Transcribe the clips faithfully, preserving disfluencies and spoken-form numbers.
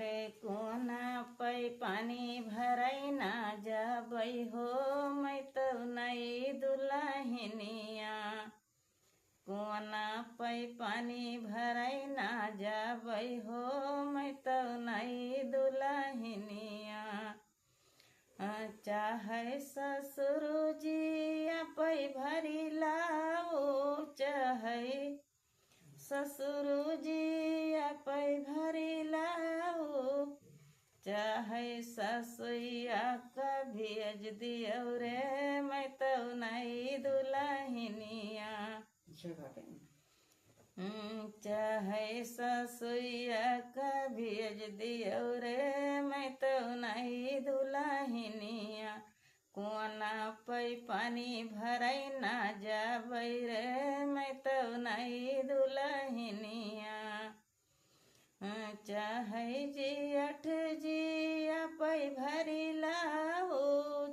रे कोना पै पानी भरै ना जाबै हो, मैं तौ नई दुलहिनिया। कोना पै पानी भरै ना जाबै हो, मैं तौ नई दुलहिनिया। चाहे ससुर जी अपै भरी लाओ, चाहे ससुर जी अपै भरी लाओ, चाहे ससुइया का भेज दियो रे, मैं तौ नई दुलहिनिया। जय बाबा। हम्म, चाहे ससुइया का भेज दियो रे, मैं तौ नई दुलहिनिया। कोना पै पानी भरै ना जाबै रे, मैं तौ नई दुलहिनिया। चाहे जेठ जी अपै भरी लाओ,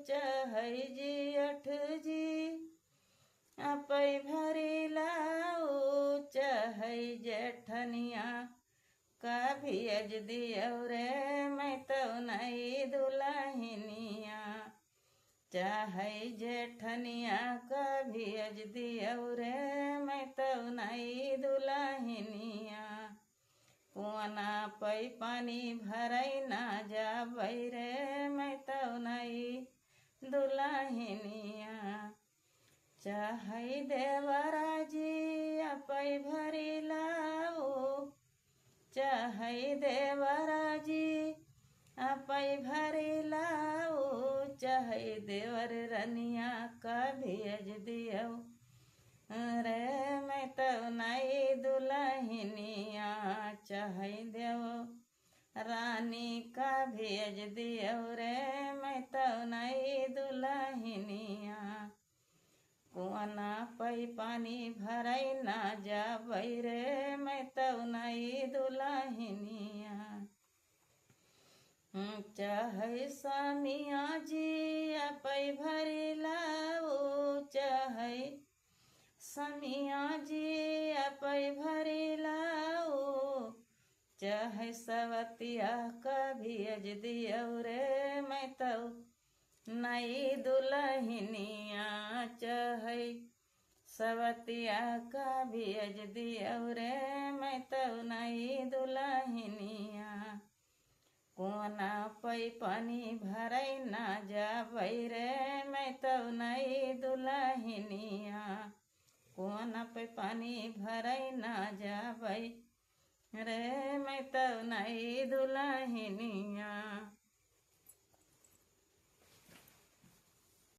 चाहे जेठ जी अपै भरी लाओ, चाहे जेठनिया का भेज दियो रे, मैं तौ नई दुलहिनिया। चाहे जेठनिया का भेज दियो रे, मैं तौ नई दुलहिनिया। कोना पै पानी भरै ना जाबै रे, मैं तौ नई दुलहिनिया। चाहे देवरा जी अपै भरी लाओ, चाहे देवरा जी अपै भरी लाओ, चाहे देवर रनिया का भेज दियो रे, मैं तौ नई दुलहिनिया। चाहे देव रानी का भेज दियो रे, मैं तौ नई दुलहिनिया। कोना पै पानी भरै ना जाबै रे, मैं तौ नई दुलहिनिया। हम्म, चाहे समिया जी अपै भरी लाओ, चाहे समिया जी अपै भरी लाओ, चाहे सवतिया का भेज दियो रे, मैं तौ नई दुलहिनिया। चाहे सवतिया का भेज दियो रे, मैं तौ नई दुलहिनिया। कोना पै पानी भरै ना जाबै रे, मैं तौ नई दुलहिनिया। कोना पै पानी भरै ना जाबै रे, मैं तौ नई दुलहिनिया।